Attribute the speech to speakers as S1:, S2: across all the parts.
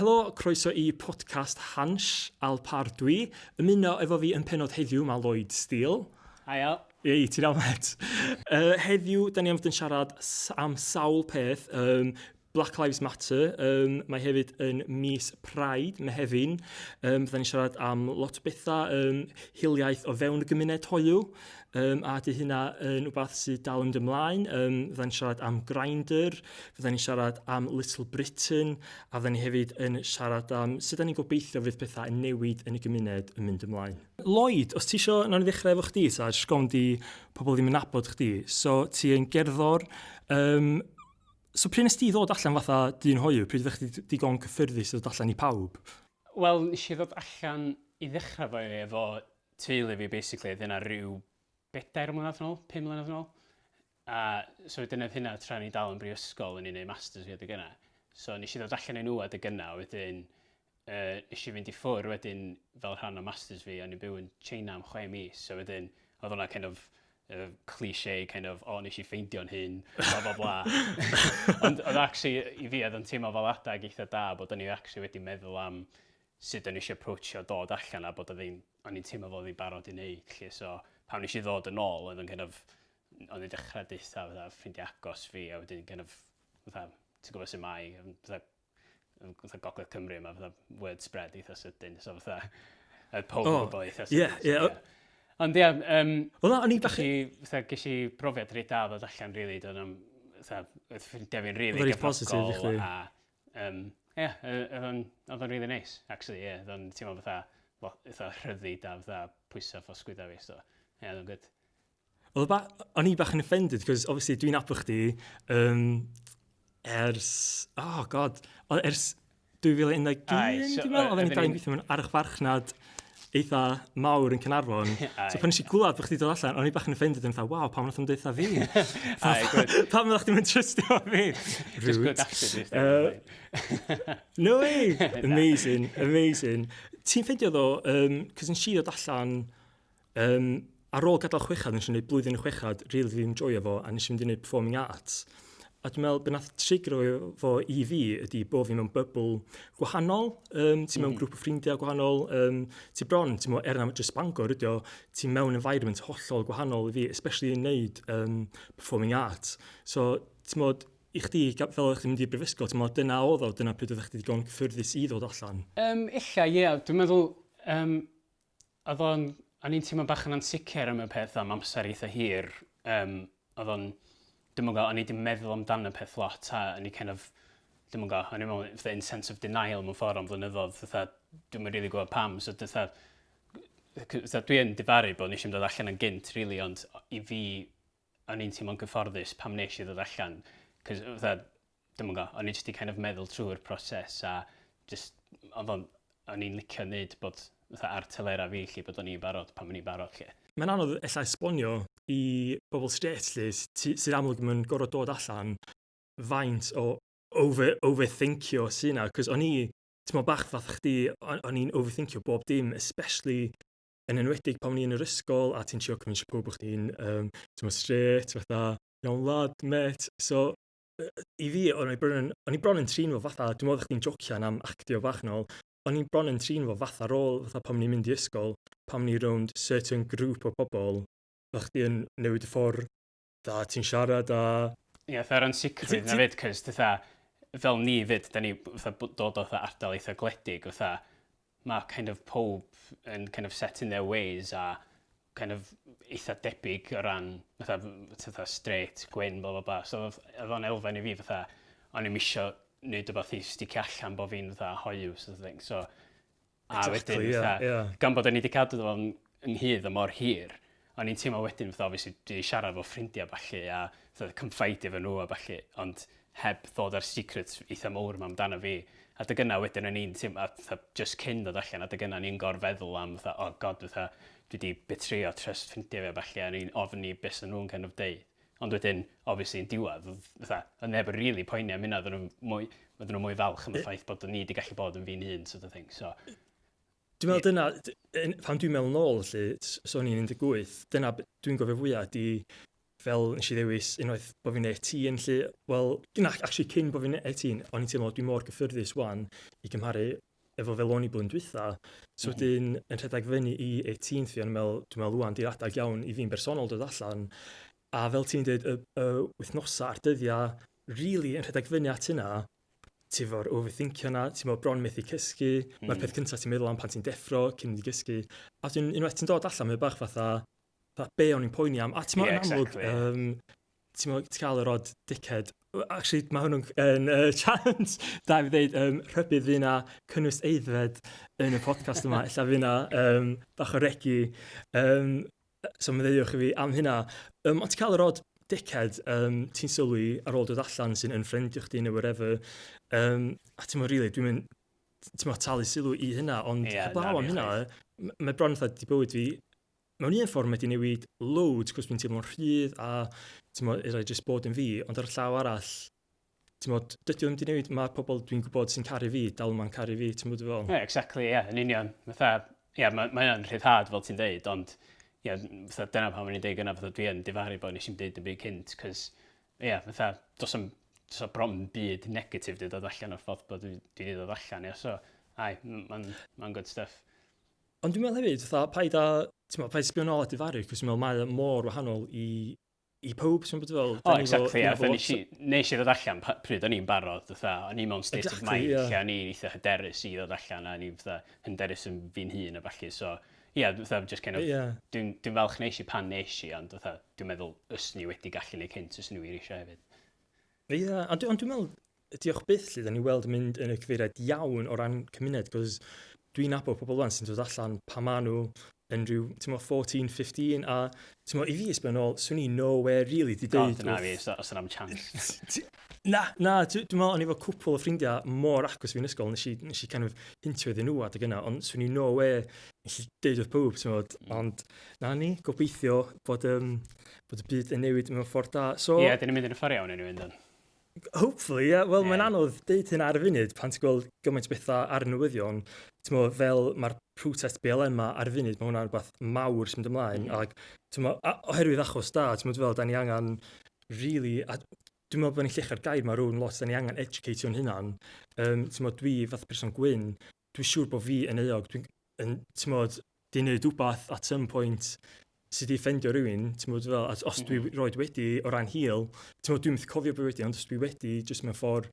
S1: Helo, croeso i podcast Hansh, Al Par dwi. Ymuno efo fi yn penod heddiw mae Lloyd Steele.
S2: Hi Al.
S1: Ei, ti'n iawn, met? Heddiw, da ni am fod yn siarad am sawl peth. Black Lives Matter, mae hefyd yn mis Pride, Mehefin. Fydda ni'n siarad am lot o bethau, hiliaeth o fewn y gymuned hoyw, a di hynna yn rhywbeth sydd dal yn mynd ymlaen. Fydda ni'n siarad am Grindr, fydda ni'n siarad am Little Britain, a fydda ni hefyd yn siarad am sut da ni'n gobeithio fydd pethau yn newid yn y gymuned yn mynd ymlaen. Lloyd, os ti isio, nawn ni ddechrau efo chdi, ta, jyst gofyn di pobl ddim yn nabod chdi. So, ti yn gerddor, So pryd nes ti ddod allan fatha dyn hoyw? Pryd oeddech chdi digon cyffyrddus i ddod allan i pawb?
S2: Wel, nes i ddod allan i ddechrau fo efo teulu fi basically, oedd hynna rhyw bedair mlynedd yn ôl, 5 mlynedd yn ôl. A so dyna oedd hynna tra o'n i dal yn brifysgol, o'n i'n neud masters fi adeg yna. So nes i ddod allan i nhw adeg yna, wedyn nes i fynd i ffwr wedyn fel rhan o masters fi, o'n i'n byw yn China am 6 mis, so wedyn oedd hwnna kind of cliché kind of, o, nes i ffeindio'n hun, bla bla bla. Ond oedd actually, i fi, oedd yn teimlo fel adag eitha da bod o'n i actually wedi meddwl am sut o'n i eisiau approachio dod allan a bod o'n i'n teimlo fel oedd i'n barod i wneud, lle. So, pan nes i ddod yn ôl, oedd yn kind of, o'n i'n dechrau deutha fatha ffrindiau agos fi, a wedyn kind of, fatha, ti'n gwybod sut mae, fatha, fatha Gogledd Cymru yma, fatha word spread eitha sydyn, so fatha, oedd pob yn gwybod eitha sydyn.
S1: Ie,
S2: so, Ond ie,
S1: Wel, o'n i bach
S2: fatha, ges i brofiad reit da ddod allan, really, doedd o'n, fatha, oedd ffrindiau fi'n really
S1: Oedd o'n reit positif i chdi.
S2: A, ie, oedd o'n really nice, actually, ie, oedd o'n teimlo fatha, fatha rhyddid a fatha pwysau off o sgwydda fi, so, ie, oedd o'n good.
S1: Oedd o'n i bach yn offended, cos obviously dwi'n nabod chdi ers, oh God, ers 2011,
S2: Aye, so,
S1: dwi'n meddwl, oedden ni'n
S2: oedden
S1: dal yn
S2: ni'n
S1: gweithio mewn archfarchnad eitha mawr yn Caernarfon. So pan nes i glwad bod chdi dod allan, o'n i bach yn offended yn fatha, waw, pam nath o'm deutha fi?
S2: Aye, good.
S1: Pam nath chdi'm yn trystio fi?
S2: Just
S1: Rude.
S2: good actor, just.
S1: No way! Amazing, amazing. Ti'n ffeindio ddo, cos nes i ddod allan, ar ôl gadael chwechad, nes i wneud blwyddyn y chwechad, really ddim joio fo, a nes i fynd i wneud performing arts. A dwi'n meddwl, be nath trigro fo i fi ydy bod fi mewn bubble gwahanol, ti mewn grŵp o ffrindiau gwahanol, ti bron, ti'n meddwl, er na just Bangor ydi o, ti mewn environment hollol gwahanol i fi, especially yn neud performing arts. So, ti'n meddwl, i chdi, fel oeddech chdi'n mynd i'r brifysgol, ti'n meddwl dyna oedd o, dyna pryd oeddech chdi digon cyffyrddus i ddod allan?
S2: Ella, ie, dwi'n meddwl, oedd o'n, o'n i'n teimlo bach yn ansicr am y peth am amser eitha hir. Oedd o'n, dwi'm yn gwybod, o'n i wedi meddwl amdano y peth lot a o'n i kind of, dwi'm yn gwybod, o'n i'n meddwl fatha in sense of denial mewn ffordd am flynyddoedd, fatha, dwi'm yn really gwybod pam, so fatha, fatha dwi yn difaru bod nes i'm dod allan yn gynt, really, ond i fi, o'n i'n teimlo'n gyfforddus pam nes i ddod allan, cos fatha, dwi'm yn gwybod, o'n i jyst 'di kind of meddwl trwy'r proses a just, oedd o'n, o'n i'n licio neud bod fatha ar telera fi, lle bod o'n i'n barod pan o'n i'n barod, lle.
S1: Mae'n anodd ella esbonio i bobl straight, lle, sydd amlwg yn gorfod dod allan faint o overthinkio sy'n yna, cos o'n i, ti'n meddwl bach fath chdi, o'n i'n overthinkio bob dim, especially yn enwedig pan o'n i yn yr ysgol a ti'n trio convincio pob bod chdi'n, ti'n meddwl, straight, fatha, iawn lad, mate, so i fi, o'n i bron yn trin fo fatha, dwi'n meddwl chdi'n jocian am actio bach nôl, o'n i bron yn trin fo fatha ar ôl, fatha pan o'n i'n mynd i ysgol, pan o'n i rownd certain grŵp o bobl, fel chdi yn newid y ffordd dda ti'n siarad a.
S2: Ie, fatha'r ansicrwydd na fyd, cos fatha, fel ni fyd, da ni fatha dod o fatha ardal eitha gwledig, fatha, mae kind of pob yn kind of set in their ways a kind of eitha debyg o ran fatha straight, gwyn, bla bla bla. So oedd o'n elfen i fi fatha, o'n i'm isio neud rhywbeth i sticio allan bod fi'n fatha hoyw sort of thing. So, a wedyn fatha, gan bod o'n i wedi cadw fo'n ynghyd o mor hir, o'n i'n teimlo wedyn fatha obviously dwi 'di siarad efo ffrindiau ballu a fatha confide efo nhw a ballu, ond heb ddod â'r secret eitha mowr 'ma amdano fi. Adeg yna wedyn o'n i'n teimlo, a fatha just cyn dod allan, adeg yna o'n i'n gorfeddwl am fatha, oh God, fatha, dwi 'di betrayio trust ffrindiau fi a ballu, a o'n i'n ofni beth sy'n nhw'n kind of deud. Ond wedyn, obviously, yn diwedd, fatha, oedd neb yn really poeni am hynna, oedden nhw mwy falch am y ffaith bod ni wedi gallu bod yn fi'n hun, sort of thing. So,
S1: Dwi'n meddwl dyna, pan dwi'n meddwl nôl, felly, so o'n i'n 18, dyna dwi'n gofio fwyaf, di fel nes i ddewis unwaith bod fi'n 18 lle, wel, na, actually cyn bod fi'n 18, o'n i'n teimlo dwi mor gyffyrddus wan i gymharu efo fel o'n i blwyddyn dwytha. So wedyn, yn rhedeg fyny i 18 fi, o'n i'n meddwl, dwi'n meddwl wan, di'r adag iawn i fi'n bersonol dod allan. A fel ti'n dweud, y, y wythnosau a'r dyddiau, really yn rhedeg fyny at hynna, ti efo'r overthinkio na, ti'n meddwl bron methu cysgu, mae'r peth cyntaf ti'n meddwl am pan ti'n deffro cyn mynd i gysgu. A wedyn, unwaith ti'n dod allan, mae'n bach fatha, fatha be o'n i'n poeni am. A ti'n meddwl, yeah, yn amlwg, exactly. ti'n meddwl, ti'n cael yr odd dickhead. Actually, mae hwnnw'n yn chance da i fi ddeud, rhybudd fi na cynnwys aeddfed yn y podcast yma, ella fi na bach o regi. So maddeuwch i fi am hynna. Ond ti'n cael yr odd dickhead, ti'n sylwi ar ôl dod allan sy'n unfriendio chdi neu whatever. A ti'n meddwl, really, dwi'n mynd, ti'n meddwl, talu sylw i hynna, ond yeah, heblaw am hynna, mae bron fatha di bywyd fi mewn un ffordd mae di newid loads, cos dwi'n teimlo'n rhydd a ti'n meddwl, iddo just bod yn fi, ond ar y llaw arall, ti'n meddwl, dydy o ddim di newid, mae pobl dwi'n gwybod sy'n caru fi, dal yma'n caru fi, ti'n meddwl fel?
S2: Yeah, exactly, ie, yeah, yn union. Fatha, ie, yeah, mae ma hynna'n rhyddhad fel ti'n deud, ond ie, yeah, fatha, dyna pam o'n i'n deud gyna, fatha dwi yn difaru bod nes i'm deud yn byd cynt, cos ie, yeah, fatha, dos am, dos am bron byd negatif di dod allan o'r ffordd bod dwi wedi dod allan, ie, so, ai, mae'n ma good stuff.
S1: Ond dwi'n meddwl hefyd, fatha, paid a, ti'n meddwl, paid sbio nôl a difaru, cos dwi'n meddwl mae o mor wahanol i, i pob, ti'n meddwl fel...
S2: O, exactly, ie, fatha nes i, nes i ddod allan pryd o'n i'n barod, fatha, o'n i mewn state exactly, of mind, yeah. lle o'n i'n eitha hyderus i ddod allan, a o'n i'n fatha hyderus yn fi'n hun a ballu, so, ie, yeah, fatha, just kind of, yeah. dwi'n dwi falch nes i pan nes i, ond fatha, dwi'n meddwl, ys ni wedi gallu neud cynt, ys ni wir eisiau hefyd.
S1: Ie, yeah, ond dwi, ond dwi'n meddwl, diolch byth lle, da ni weld yn mynd yn y cyfeiriad iawn o ran cymuned, cos dwi'n nabod pobl wan sy'n dod allan pa maen nhw yn rhyw, ti'n mo, 14, 15, a ti'n mo, i fi ysbryd yn ôl, swn i nowhere really di
S2: deud... God, na fi, os yna am chance.
S1: Na, na, dwi'n meddwl o'n i efo cwpl o ffrindiau mor agos fi'n ysgol, nes i, nes i kind of hintio iddyn nhw adeg yna, ond swn i nowhere nes i deud wrth pob, ti'n modd, ond na ni, gobeithio bod, bod y byd yn newid mewn ffordd da.
S2: So, Ie, yeah, dyn ni'n mynd yn y ffordd iawn anyway, yndyn.
S1: Hopefully, ie. Yeah. Wel, yeah. mae'n anodd deud hyn ar y funud pan ti'n gweld gymaint o bethau ar y newyddion. Ti'n meddwl, fel mae'r protest BLM ma ar y funud, mae hwnna'n rhywbeth mawr sy'n mynd ymlaen. Ac, ti'n meddwl, oherwydd achos da, ti'n meddwl, fel, da ni angen really... A, dwi'n meddwl bod ni'n llechu'r gair mae rhywun lot, da ni angen educateio'n hunan. Ti'n meddwl, dwi fath person gwyn, dwi'n siŵr bod fi yn euog, dwi'n, yn, ti'n meddwl, di wneud wbath at some point sydd wedi ffendio rhywun, ti'n meddwl fel, os dwi roed wedi o ran hil, ti'n meddwl, dwi'n methu cofio bod wedi, ond os dwi wedi, jyst mewn ffordd,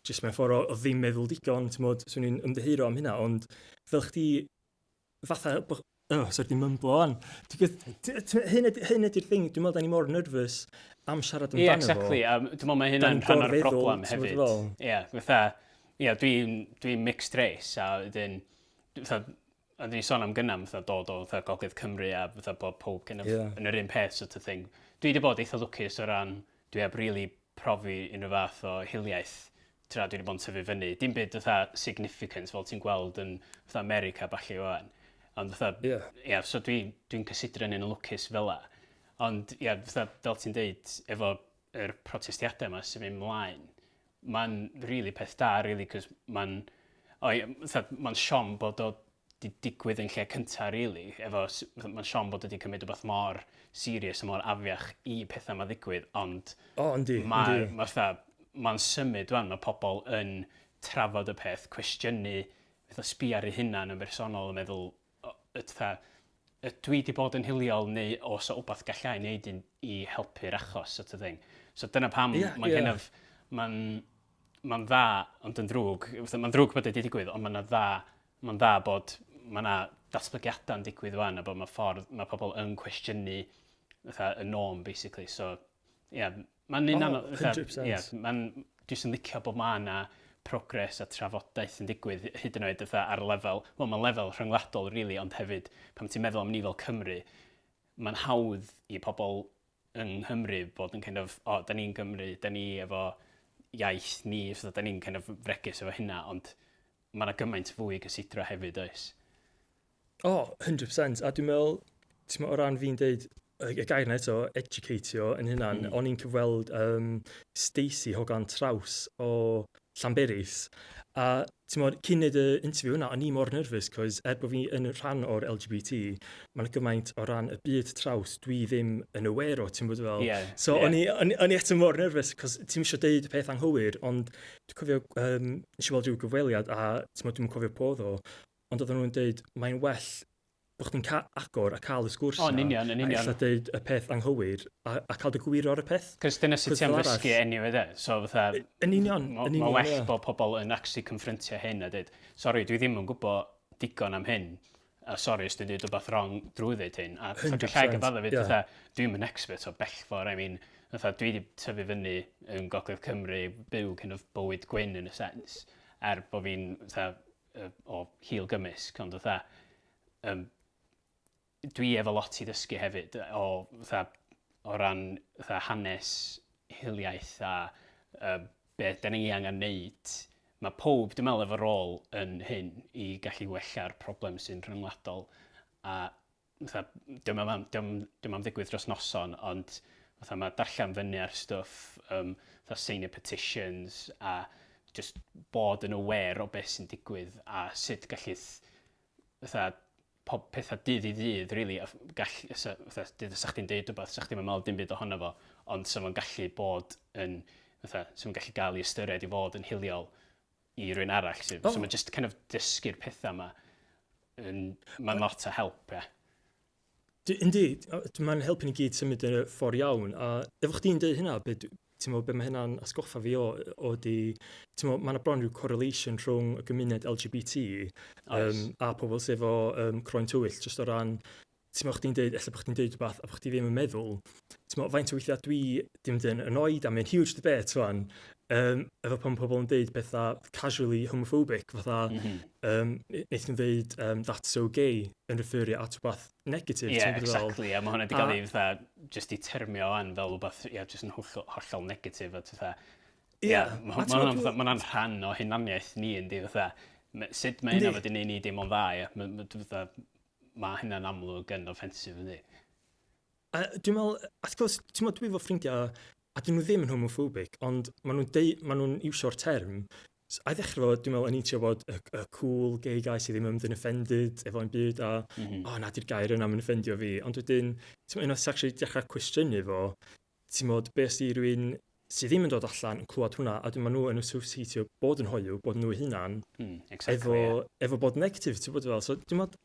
S1: jyst mewn ffordd o, o ddim meddwl digon, ti'n meddwl, swn i'n ymddiheuro am hynna, ond fel chdi, fatha, bo, oh, sorry, dwi'n mymblo wan. Hyn ydy'r thing, dwi'n meddwl da ni mor nervous am siarad amdano
S2: fo. Yeah, exactly, um, dwi'n meddwl mae hynna'n rhan o'r broblem hefyd. Ie, yeah, fatha, ie, yeah, dwi'n dwi mixed race, a wedyn, fatha, a ni'n sôn am gynnam, fatha dod o fatha Gogledd Cymru a fatha bod pob kind of yeah. yn yr un peth sort of thing. Dwi wedi bod eitha lwcus o ran, dwi heb really profi unrhyw fath o hiliaeth tra dwi wedi bod yn tyfu fyny. Dim byd fatha significant fel ti'n gweld yn fatha America ballu wan. Ond fatha, yeah. yeah, so dwi'n dwi, dwi cysidro yn lwcus fel la. Ond ie, yeah, fatha, fel ti'n deud, efo yr protestiadau yma sy'n mynd mlaen, mae'n really peth da, really, cos mae'n mae'n siom bod o di digwydd yn lle cynta, really. Efo, mae'n siom bod o di cymryd rhywbeth mor serious a mor afiach i pethau yma ddigwydd, ond
S1: oh, yndi,
S2: mae, yndi. Ma, mae'n symud wan, mae pobl yn trafod y peth, cwestiynu, fatha sbio ar eu hunan yn bersonol yn meddwl, fatha, ydw i 'di bod yn hiliol neu oes 'na wbath galla i wneud i, i helpu'r achos sort of thing. So dyna pam yeah, mae'n yeah. kind of, mae'n ma dda ond yn ddrwg. Mae'n ddrwg bod e wedi digwydd, ond mae'n dda, mae'n dda bod mae yna datblygiadau'n digwydd wan a bod mae ffordd, mae pobl yn cwestiynu fatha, y norm, basically. So, ie, yeah, mae'n un anodd...
S1: 100%.
S2: Ie, mae'n... Dwi jyst yn licio bod mae yna progress a trafodaeth yn digwydd hyd yn oed fatha ar lefel, wel mae'n lefel rhyngwladol really, ond hefyd pan ti'n meddwl am ni fel Cymru, mae'n hawdd i pobl yng Nghymru bod yn kind of, o, oh, da ni'n Gymru, da ni efo iaith ni, so da ni'n kind of fregus efo hynna, ond mae yna gymaint fwy i gysidro hefyd, oes?
S1: O, oh, 100%. A dwi'n meddwl, ti'n meddwl, o ran fi'n deud, y gair na eto, educatio yn hynna'n. O'n i'n cyfweld Stacey Hogan Traws o Llanberis. A ti'n modd, cyn neud y interview yna, o'n i mor nervous, cos er bod fi yn rhan o'r LGBT, mae'n gymaint o ran y byd traws dwi ddim yn aware o, ti'n bod fel. So o'n i, o'n i eto mor nervous, cos ti'n eisiau deud y peth anghywir, ond dwi'n cofio, nes i weld rhyw gyfweliad, a ti'n modd, dwi'n cofio podd o, ond oedden nhw'n deud, mae'n well bod chdi'n agor a cael y sgwrs
S2: O, yn union, yn union.
S1: A ella deud y peth anghywir a cael dy gywiro ar y peth.
S2: Cos dyna sut ti am ddysgu anyway, de. So fatha...
S1: Yn union, yn union.
S2: Mae well bod pobl yn actually confrontio hyn a dweud, sori, dwi ddim yn gwybod digon am hyn, a sori os dwi'n dweud rhywbeth wrong drwy ddeud hyn. A fatha gallai gyfadda fyd, fatha, dwi'm yn expert o bell ffordd, I mean, fatha, dwi wedi tyfu fyny yn Gogledd Cymru, byw kind of bywyd gwyn yn y sense, er bod fi'n fatha, o hil gymysg, ond fatha, dwi efo lot i ddysgu hefyd o, fatha, o ran fatha, hanes hiliaeth a be da ni angen neud. Mae pob, dwi'n meddwl, efo rôl yn hyn i gallu wella'r problem sy'n rhyngwladol. A fatha, diom am, diom, diom am ddigwydd dros noson, ond fatha mae darllen fyny ar stwff, fatha seinio petitions a just bod yn aware o beth sy'n digwydd a sut gallith fatha pob pethau dydd i ddydd, really, a gall, fatha, dydd sa chdi'n deud rhywbeth, sa chdi'n meddwl dim byd ohono fo, ond sa fo'n gallu bod yn, fatha, sa fo'n gallu gael ei ystyried i fod yn hiliol i rywun arall. So, so mae just kind of dysgu'r pethau yma, mae'n lot o help, ie. Yeah.
S1: Yndi, mae'n helpu ni gyd symud yn y ffordd iawn. A efo chdi'n dweud hynna, be, ti'n meddwl, be mae hynna'n asgoffa fi o di, ti'n meddwl, mae yna bron rhyw correlation rhwng y gymuned LGBT a pobl sydd efo croen tywyll, jyst o ran, ti'n meddwl, chdi'n deud, ella bod chdi'n deud rhywbeth a bod chdi ddim yn meddwl, ti'n meddwl, faint o weithiau dwi ddim yn annoyed, a mae'n huge debate rwan, efo pan pobl yn deud pethau casually homophobic, fatha, wnaethon nhw ddeud, that's so gay, yn referio at rhywbeth negatif.
S2: Ie, yeah, exactly, a mae hwnna wedi cael ei fatha, just i termio an fel rhywbeth, ie, yeah, just yn hollol, hollol negatif, a fatha, ie, yeah, mae hwnna'n rhan o hunaniaeth ni, yndi, fatha, sut mae hynna wedi gwneud ni dim ond dda, ie, fatha, mae hynna'n amlwg yn offensif, yndi.
S1: A dwi'n meddwl, wrth gwrs, ti'n meddwl, dwi efo ffrindiau, a dyn nhw ddim yn homophobic, ond maen nhw'n deu, maen nhw'n iwsio'r term. So, a i ddechrau fo, dwi'n meddwl, o'n i'n trio bod y cool gay guy sydd ddim yn mynd yn offended efo ein byd, a o, na, di'r gair yna yn offendio fi. Ond wedyn, ti'n meddwl, unwaith ti'n actually dechrau cwestiynu fo, ti'n meddwl, be os di rhywun sydd ddim yn dod allan yn clywed hwnna, a dwi'n maen nhw yn associatio bod yn hoyw, bod nhw hunan,
S2: exactly,
S1: efo, yeah. efo bod negatif, ti'n bod fel. So, dwi'n meddwl,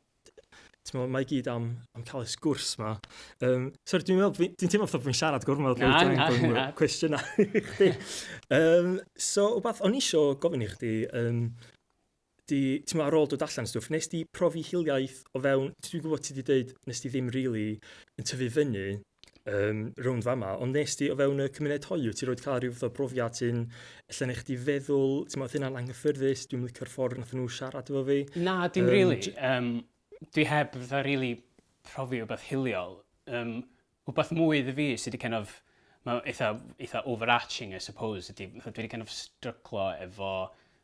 S1: ti'n meddwl, mae i gyd am cael y sgwrs ma. Sorry, dwi'n meddwl, dwi'n teimlo fatha bod fi'n siarad gormod.
S2: Na, na, na.
S1: Cwestiynau i chdi. So, wbath, o'n i isio gofyn i chdi, di, ti'n meddwl, ar ôl dod allan stwff, nes di profi hiliaeth o fewn, dwi'n gwybod ti di dweud, nes di ddim really yn tyfu fyny rownd fama, ond nes di o fewn y cymuned hoyw, ti roed cael rhyw fath o brofiad sy'n ella neu chdi feddwl, ti'n meddwl, hynna'n anghyffyrddus, dwi'n licio'r ffordd nath nhw siarad efo fi.
S2: Na, dim really. Dwi heb fatha really profi rhywbeth hiliol. Wbath mwy iddo fi sydd wedi kind of, mae eitha, eitha overarching, I suppose, ydy, fatha, dwi wedi kind of stryglo efo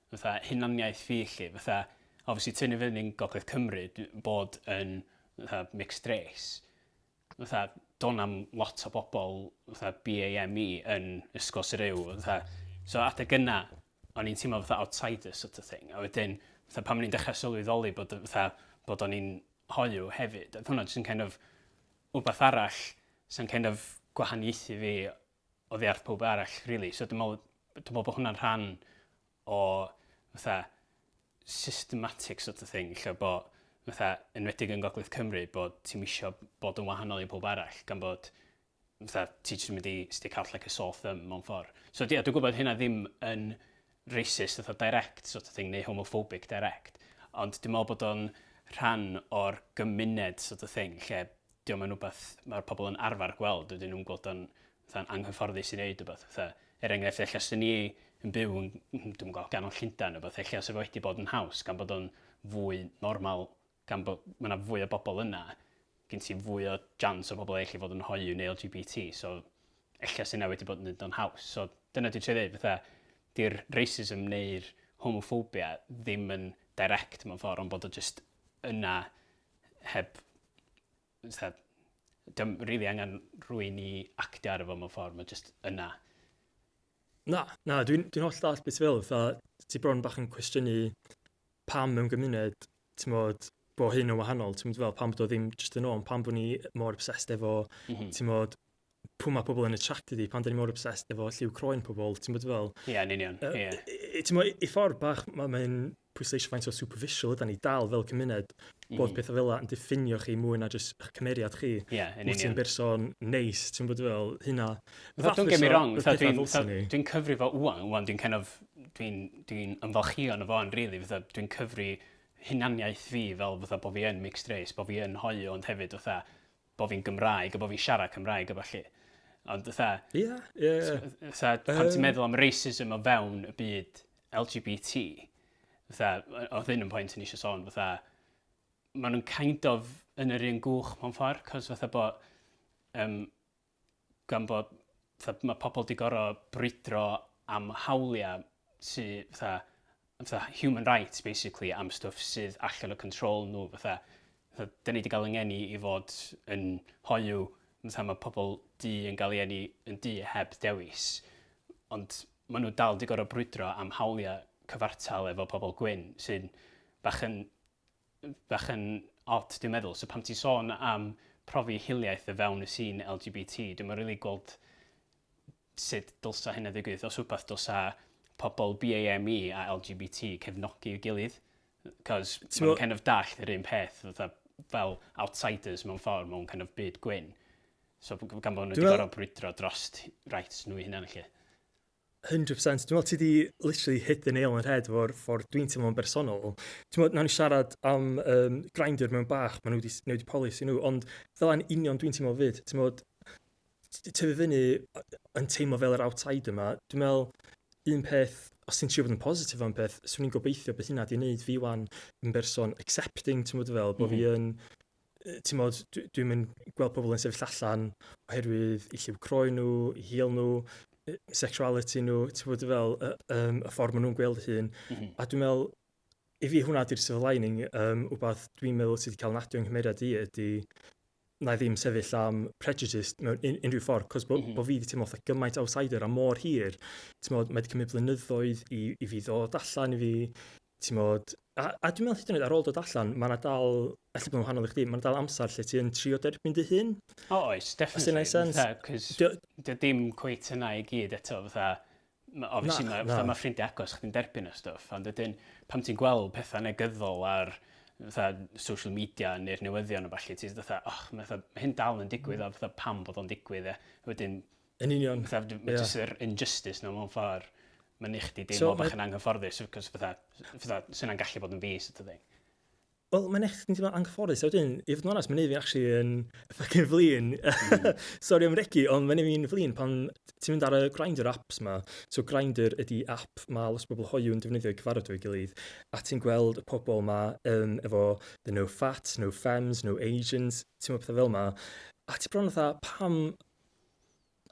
S2: fatha hunaniaeth fi, lle, fatha, obviously, tynnu fyny'n Gogledd Cymru, bod yn fatha mixed race, fatha, do'n am lot o bobl fatha BAME yn Ysgol Sir Yw, fatha. So adeg yna, o'n i'n teimlo fatha outsider sort of thing. A wedyn, fatha pan o'n i'n dechrau sylweddoli bod, fatha, bod o'n i'n hoyw hefyd, oedd hwnna jyst yn kind of wbath arall sy'n kind of gwahaniaethu fi oddi ar pob arall, really. So dwi'n meddwl bod hwnna'n rhan o fatha systematic sort of thing, lle bod fatha, enwedig yn Gogledd Cymru, bod ti'n isio bod yn wahanol i pob arall, gan bod fatha, ti jyst yn mynd i stick out like a sore thumb mewn ffordd. So yeah, dwi'n gwybod hynna ddim yn racist fatha direct sort of thing, neu homophobic direct, ond dwi'n meddwl bod o'n rhan o'r gymuned sort of thing, lle diolch yn rhywbeth mae'r pobl yn arfer gweld, ydyn nhw'n gweld o'n fatha'n anghyfforddus i wneud rhywbeth. Fatha, er enghraifft, ella sy'n ni yn byw yn, dwi'n gwybod, ganol Llundain neu beth, ella sy'n wedi bod yn haws, gan bod o'n fwy normal, gan bod mae yna fwy o bobl yna, gen ti fwy o chance o bobl eraill i fod yn hoyw neu LGBT, so ella sy'n wedi bod yn neud o'n haws. So dyna dwi'n trio dweud, fatha, di'r racism neu'r homophobia ddim yn direct mewn ffordd, ond bod o just yna heb, fatha, dim really angen rhywun i actio ar efo mewn ffordd, mae just yna.
S1: Na, na, dwi'n dwi holl dall beth fel, fatha, ti bron bach yn cwestiynu pam mewn gymuned, ti'n modd, bo hyn yn wahanol, ti'n modd fel, pam bod o ddim just yn on, pam bod ni mor obsessed efo, ti'n modd, pwy mae pobl yn attracted i, pan da ni mor obsessed efo lliw croen pobl, ti'n bod fel...
S2: Ie, yeah, yn union, ie. Yeah.
S1: Ti'n bod, i ffordd bach, mae'n pwysleisio faint o superficial yda ni dal fel cymuned, bod pethau fel yn diffinio chi mwy na jyst eich cymeriad chi.
S2: Ie, yeah, yn union.
S1: Wyt ti'n berson neis, ti'n bod fel hynna.
S2: Don't get me wrong, dwi'n dwi cyfri fo wwan, wwan dwi'n kind of, dwi'n dwi ymfalchio yn y fo'n, really, fatha, dwi'n cyfri hunaniaeth fi fel fatha bod fi yn mixed race, bod fi yn hoyw, ond hefyd fatha bod fi'n Gymraeg a bod fi'n siarad Cymraeg a ballu. Ond fatha...
S1: Ie, ie.
S2: Fatha, pan ti'n meddwl am racism o fewn y byd LGBT, fatha, oedd hyn yn pwynt yn eisiau sôn, fatha, maen nhw'n kind of yn yr un gwch mewn ffordd, cos fatha bod, gan bod, fatha, mae pobl di gorau brwydro am hawliau sydd, fatha, fatha human rights basically am stwff sydd allan o control nhw fatha, fatha dyn ni wedi cael yng ngeni i fod yn hoyw, fatha mae pobl du yn cael ei eni yn du heb dewis, ond maen nhw dal wedi gorfod brwydro am hawliau cyfartal efo pobl gwyn sy'n bach yn bach yn odd dwi'n meddwl. So pam ti'n sôn am profi hiliaeth o fewn y sîn LGBT, dwi'n really gweld sut dylsa hynna ddigwydd. Os wbeth dylsa pobl BAME a LGBT cefnogi ei gilydd. Cos maen kind of dallt yr un peth fatha fel outsiders mewn ffordd mewn kind of byd gwyn. So gan bod nhw wedi gorfod brwydro dros rights nhw eu hunain felly.
S1: 100%. Dwi'n meddwl ti di literally hit the nail on the head efo'r ffordd dwi'n teimlo'n bersonol. Ti'n meddwl, nawn ni siarad am Grindr mewn bach, maen nhw wedi newid polisi nhw, ond fel yn union dwi'n teimlo fyd. Ti'n meddwl, tyfu fyny yn teimlo fel yr outsider yma, dwi'n meddwl un peth, os ti'n trio bod yn positif am peth, swn i'n gobeithio beth hynna di wneud fi wan yn berson accepting, ti'n meddwl fel, bod fi yn, ti'n meddwl, dwi'n mynd gweld pobl yn sefyll allan oherwydd i lliw croen nhw, i hil nhw, sexuality nhw, ti'n meddwl fel, y ffordd maen nhw'n gweld hun. A dwi'n meddwl, i fi hwnna di'r silver lining, wbath dwi'n meddwl sydd wedi cael nadio yng nghymeriad i ydy na i ddim sefyll am prejudice mewn unrhyw ffordd, cos bo, bo fi wedi teimlo fatha gymaint outsider a mor hir, ti'n modd, mae wedi cymryd blynyddoedd i fi ddod allan i fi, ti'n modd, a dwi'n meddwl hyd yn oed ar ôl dod allan, mae yna dal, ella bod yn wahanol i chdi, mae yna dal amser lle ti'n trio derbyn dy hun.
S2: O, oes, definitely.
S1: Os yna'n sense.
S2: Cos dio dim cweit yna i gyd eto, fatha, obviously mae fatha, ma ffrindiau agos chdi'n derbyn y stwff, ond wedyn pan ti'n gweld pethau negyddol ar fatha, social media neu'r newyddion a ballu, ti'n fatha, oh, mae fatha, ma hyn dal yn digwydd, a fatha pam bod o'n digwydd, e. Wedyn,
S1: Yn union.
S2: Fatha, mae jyst yr injustice na mewn ffordd, mae'n neud chdi deimlo so, bach yn anghyfforddus, cos fatha, fatha, sy'n gallu bod yn fi, sort of thing.
S1: Wel, mae'n eich chdi'n teimlo anghyfforddus. A wedyn, i fod yn onest, mae'n neud fi'n actually yn fucking flin. Sorry am regi, ond mae'n neud fi'n flin pan ti'n mynd ar y Grindr apps ma. So Grindr ydy app mae lot o bobl hoyw yn defnyddio i cyfarfod o'i gilydd. A ti'n gweld y pobl ma efo the no fat, no femmes, no Asians, ti'n meddwl pethau fel ma. A ti bron fatha, pam...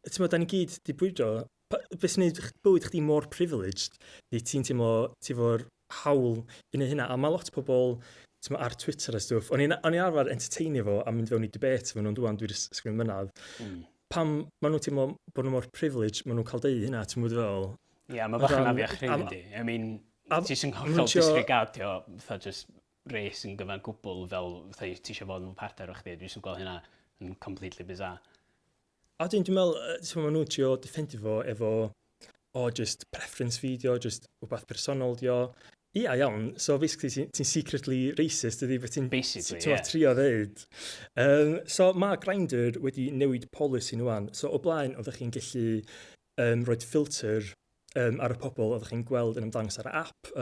S1: Ti'n meddwl, da ni gyd di brwydro beth sy'n neud bywyd chdi mor privileged, di ti'n teimlo ti efo'r hawl i wneud hynna. A mae lot o pobl ti'n ar Twitter a stwff, o'n i'n arfer entertainio fo a mynd fewn i debate efo nhw'n dwan, dwi'n sgrin mynadd. Pam maen nhw'n teimlo bod nhw mor privileged, maen nhw'n cael deud hynna, ti'n mwyn fel...
S2: Ie, yeah, mae bach yn afiach rili, yndi. I mean, ti sy'n hollol disregardio, fatha just race yn gyfan gwbl fel fatha ti eisiau fod yn partner o chdi, dwi'n gweld hynna yn completely bizarre.
S1: A wedyn dwi'n meddwl, ti'n meddwl, maen nhw'n trio defendio fo efo, o, just preference fi dio, just wbath personol dio. Ia, iawn. So basically, ti'n ti secretly racist, ydy, beth ti'n
S2: Basically, yeah.
S1: trio ddeud. So mae Grindr wedi newid policy nhw wan. So o blaen, oeddech chi'n gallu rhoi filter ar y pobl oeddech chi'n gweld yn ymddangos ar y app.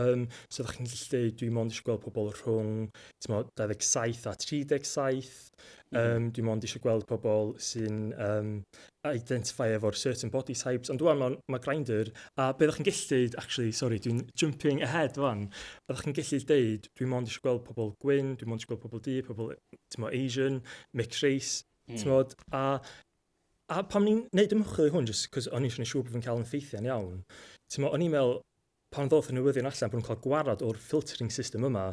S1: So oeddech chi'n gallu dweud, dwi mond eisiau gweld pobl rhwng mo, 27 a 37. Dwi mond eisiau gweld pobl sy'n identify efo'r certain body types. Ond dwi'n mae ma Grindr, a be oeddech chi'n gallu deud, actually, sorry, dwi'n jumping ahead fan, oeddech chi'n gallu deud, dwi mond eisiau gweld pobl gwyn, dwi mond eisiau gweld pobl du, pobl mo, Asian, mixed race, mm. A pan ni'n neud ymchwil i hwn, just cos o'n i eisiau siŵr bod fi'n cael yn ffeithiau'n iawn, ti'n o'n i'n meddwl, pan ddoth y newyddion allan bod nhw'n cael gwarad o'r filtering system yma,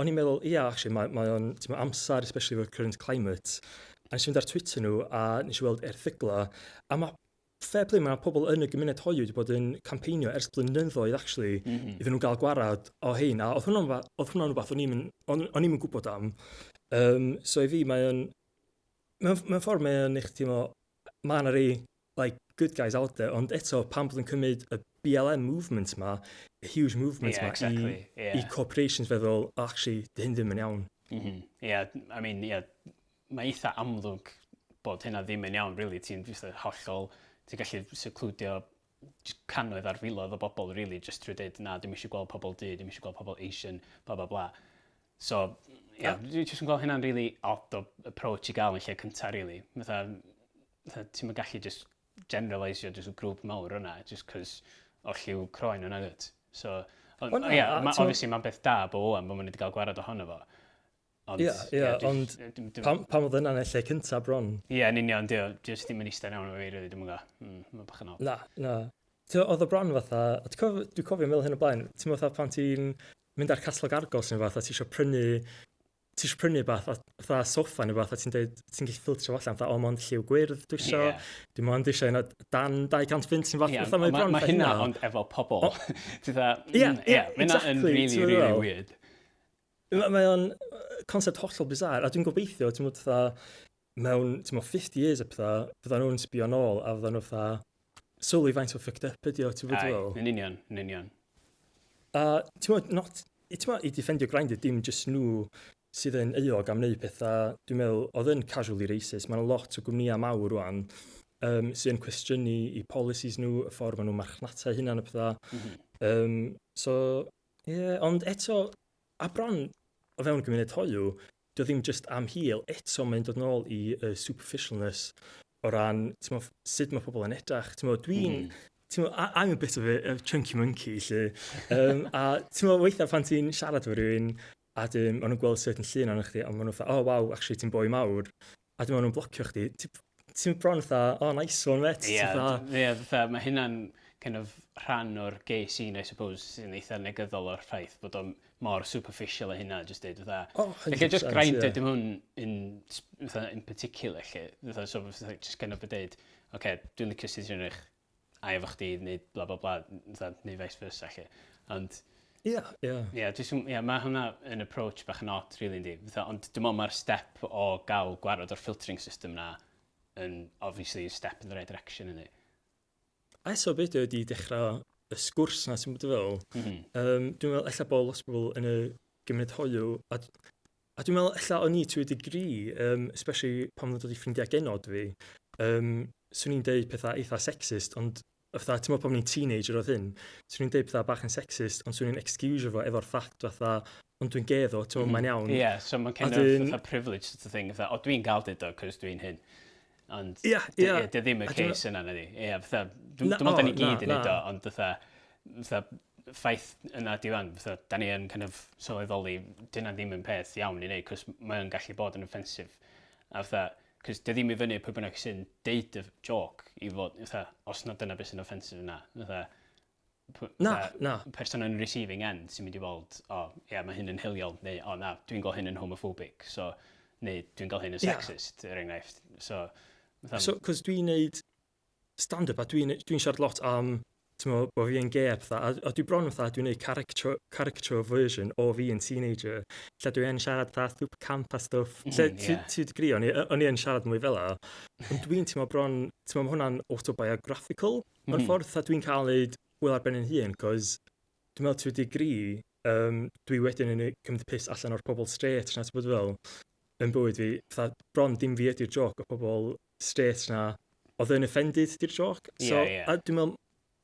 S1: o'n i'n meddwl, ia, actually, mae, mae o'n, ti'n meddwl, amser, especially efo'r current climate, a nes i fynd ar Twitter nhw, a nes i weld erthygla, a mae Fair play, mae pobl yn y gymuned hoyw wedi bod yn campeinio ers blynyddoedd, actually, iddyn nhw gael gwarad o hyn. A oedd hwnna'n oedd hwnna'n rhywbeth o'n i'm o'n, o'n i'm yn gwybod am. So i fi, mae o'n... Mewn ffordd mae o'n eich teimlo, mae yna rei like, good guys out there, ond eto, pam bod yn cymryd y BLM movement ma, y huge movement ma, i corporations feddwl, oh, actually, dy hyn ddim yn iawn.
S2: Yeah, I mean, yeah, mae eitha amlwg bod hynna ddim yn iawn, really. Ti'n just hollol, ti'n gallu secludio cannoedd ar filoedd o bobl, really, just trwy dweud, na, dim eisiau gweld pobl du, dim eisiau gweld pobl Asian, bla, bla, bla. So, yeah, dwi'n just yn gweld hynna'n really odd o approach i gael yn lle cyntaf, really. Fatha, ti'n gallu just generalisio just y grŵp mawr yna, just cos o lliw croen yna, dwyt. So,
S1: O, na,
S2: yeah,
S1: a
S2: obviously mae'n beth da bod o'n bod maen nhw wedi cael gwared ohono fo.
S1: Ond, Ie, ie, ond pam oedd yna'n y lle cyntaf bron?
S2: Ie, yn union, dio, just ddim yn eistedd iawn o fi, really, dwi'n gwybod. Mae'n bach yn odd.
S1: Na, na. Oedd o bron fatha, a dwi'n cofio meddwl hyn o blaen, ti'n meddwl fatha pan ti'n mynd ar catalog Argos neu fath, a ti eisiau prynu, ti eisiau prynu bath, fatha soffa neu fath, a ti'n dweud, ti'n gallu ffiltro fo allan, fatha, o, mond lliw gwyrdd dwi isio, dwi'n mond eisiau yna dan 200 punt sy'n fath,
S2: fatha mae bron fatha hynna. Ond efo pobl. Ti'n fatha,
S1: Ie,
S2: ie, mae hynna yn really, really weird.
S1: Mae o'n concept hollol bizarre, a dwi'n gobeithio, ti'n mwyn fatha, mewn, ti'n mwyn 50 years a pethau, fydda nhw'n sbio nôl, a fydda nhw fatha, sylwi faint o fucked up ydi o, ti'n mwyn
S2: fel? Yn union, yn union.
S1: A ti'n mwyn, not, ti'n mwyn, i defendio Grindr, dim just nhw sydd yn euog am wneud pethau, dwi'n meddwl, oedd yn casually racist. Mae'n lot o gwmnïau mawr rwan sydd yn cwestiynu i policies nhw, y ffordd maen nhw'n marchnata hynna a pethau. So, ie, yeah, ond eto, a bron o fewn y gymuned hoyw, dio ddim just am hil, eto mae'n dod nôl i superficialness o ran, ti'n mo, sut mae pobl yn edrych. Ti'n mo, dwi'n, ti'n mo, I'm a bit of a chunky monkey, lle. A ti'n mo, weithiau pan ti'n siarad efo rhywun, a dyn, maen nhw'n gweld certain llun arno chdi, a maen nhw'n fatha, "Oh wow, actually ti'n boi mawr," a dyn maen nhw'n blocio chdi. Ti'n bron fatha, "Oh, nice one, mate."
S2: Ie, ie, fatha, mae hynna'n kind of rhan o'r gay scene, I suppose, sy'n eitha negyddol o'r ffaith bod o'n mor superficial a hynna, just deud, fatha.
S1: Oh,
S2: Felly, just
S1: 100%,
S2: Grindr,
S1: ie.
S2: dim hwn in, fatha, in particular, lle. Fatha, so, fatha, just kind of deud, oce, okay, dwi'n licio sut ti'n edrych, a efo chdi, neu bla bla bla, fatha, neu vice versa, lle. Ond,
S1: Ie, ie.
S2: ie, yeah, just, yeah, mae hwnna yn approach bach yn odd, really, yndi. Fatha, ond dwi'n meddwl mae'r step o gael gwared o'r filtering system na yn, obviously, step in the right direction, yndi.
S1: A eto beth ydy dechrau y sgwrs na sy'n bod fel. Dwi'n meddwl ella bod lot o bobl yn y gymuned hoyw, a dwi'n meddwl ella o'n i to a degree, especially pan nhw'n dod i ffrindiau genod fi, swn i'n deud pethau eitha sexist, ond fatha, ti'n meddwl pan o'n i'n teenager oedd hyn, swn i'n deud pethau bach yn sexist, ond swn i'n excuse fo efo'r ffact fatha, ond dwi'n gay ddo, ti'n meddwl, mae'n iawn.
S2: Ie, yeah, so mae'n kind
S1: A
S2: of fatha privilege sort of thing. Fatha, o, dwi'n gael deud o, cos dwi'n hyn. Ond ie, di ddim y case yna, nadi. Ie, fatha, dwi'n
S1: Na,
S2: dwi'n meddwl da ni
S1: o,
S2: gyd
S1: na,
S2: yn neud o,
S1: na.
S2: ond fatha, ffaith yna di wan, fatha, da ni yn kind of sylweddoli, dyna ddim yn peth iawn i wneud, cos mae'n gallu bod yn offensive. A fatha, cos di ddim i fyny pwy bynnag sy'n deud y joke i fod, fatha, os na dyna beth sy'n offensive yna. Fatha,
S1: Na,
S2: fatha,
S1: na.
S2: Person yn receiving end sy'n mynd i weld, o, oh, ie, yeah, mae hyn yn hiliol, neu, o, oh, na, dwi'n gweld hyn yn homophobic, so, neu dwi'n gweld hyn yn sexist, er enghraifft. So, fatha,
S1: So, cos dwi'n neud stand-up a dwi'n dwi siarad lot am, ti'n meddwl, bod fi yn gay a pethau, a dwi bron fatha, dwi'n neud caricature version o fi yn teenager, lle dwi yn siarad fatha super camp a stwff, lle ti wedi gri, o'n i yn siarad mwy fel 'a, ond dwi'n teimlo bron, ti'n meddwl, ma' hwnna'n autobiographical, mewn ffordd, fatha dwi'n cael neud hwyl ar ben yn hun, cos dwi'n meddwl to a degree, dwi wedyn yn cymryd piss allan o'r pobl straight na, ti'n bod fel, yn bywyd fi, fatha bron dim fi ydy'r joc, o pobl straight na, oedd yn offended di'r joc. So,
S2: Ie, ie.
S1: a dwi'n meddwl,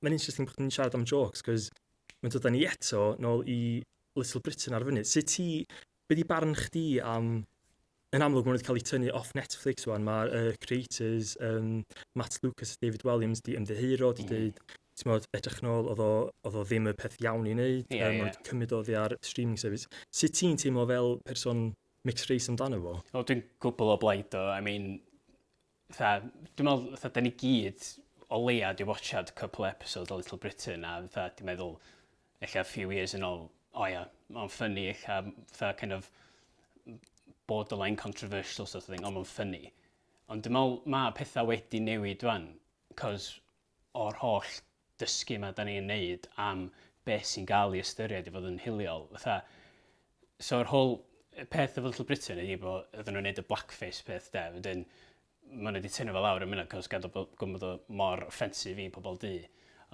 S1: mae'n interesting bod ni'n siarad am jokes, cos mae'n dod â ni eto nôl i Little Britain ar fyny. Sut ti, be di barn chdi am, yn amlwg maen nhw wedi cael eu tynnu off Netflix wan, mae'r creators, Matt Lucas a David Walliams di ymddiheuro, di dweud, ti'n modd, edrych nôl, oedd o ddim y peth iawn i wneud, maen nhw wedi cymryd oddi ar streaming service. Sut ti'n teimlo fel person mixed race amdano fo?
S2: O, dwi'n gwbl o blaid o. I mean, fatha, dwi'n meddwl, fatha, da ni gyd o leia di watchad couple episodes o Little Britain a fatha, di meddwl, ella few years yn ôl, o ia, mae'n funny, ella, fatha, kind of borderline controversial sort of thing, ond mae'n funny. Ond dwi'n meddwl mae pethau wedi newid wan, cos o'r holl dysgu 'ma 'dan ni'n neud am beth sy'n gael ei ystyried i fod yn hiliol. Fatha, so yr whole peth efo Little Britain ydi bo' oedden nhw'n neud y blackface peth 'de, wedyn ma' nhw wedi tynnu fo lawr am hynna 'cos gadw bo' gwmod bod o mor offensive i pobl du.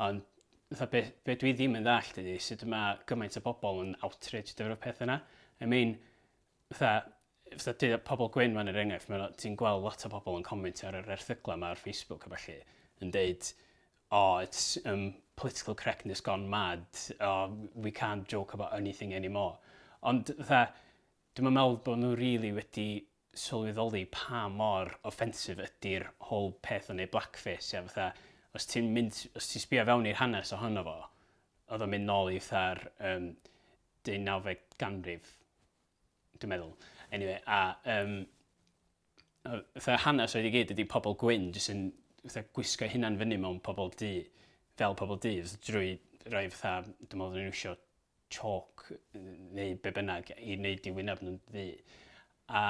S2: Ond fatha be, be dwi ddim yn ddallt ydi sut mae gymaint o bobl yn outraged efo'r peth yna. I mean, fatha, fatha deuda pobl gwyn ma'n er enghraifft, ma' ti'n gweld lot o bobl yn comentio ar yr erthyglau 'ma ar Facebook a ballu yn deud oh it's political correctness gone mad, oh we can't joke about anything anymore. Ond fatha, dwi'm yn meddwl bod nhw rili wedi sylweddoli pa mor offensive ydy'r whole peth o neud blackface ia fatha os ti'n mynd os ti'n sbio fewn i'r hanes ohono fo oedd o'n mynd nôl i fatha'r yym deunawfed ganrif dwi'n meddwl. Anyway, a um, fatha hanes oedd i gyd ydy pobl gwyn jyst yn fatha gwisgo hunan fyny mewn pobl du, fel pobl du, drwy rhoi fatha, dwi'n meddwl nhw'n iwsio chalk neu be bynnag i wneud i wyneb nhw'n ddu. A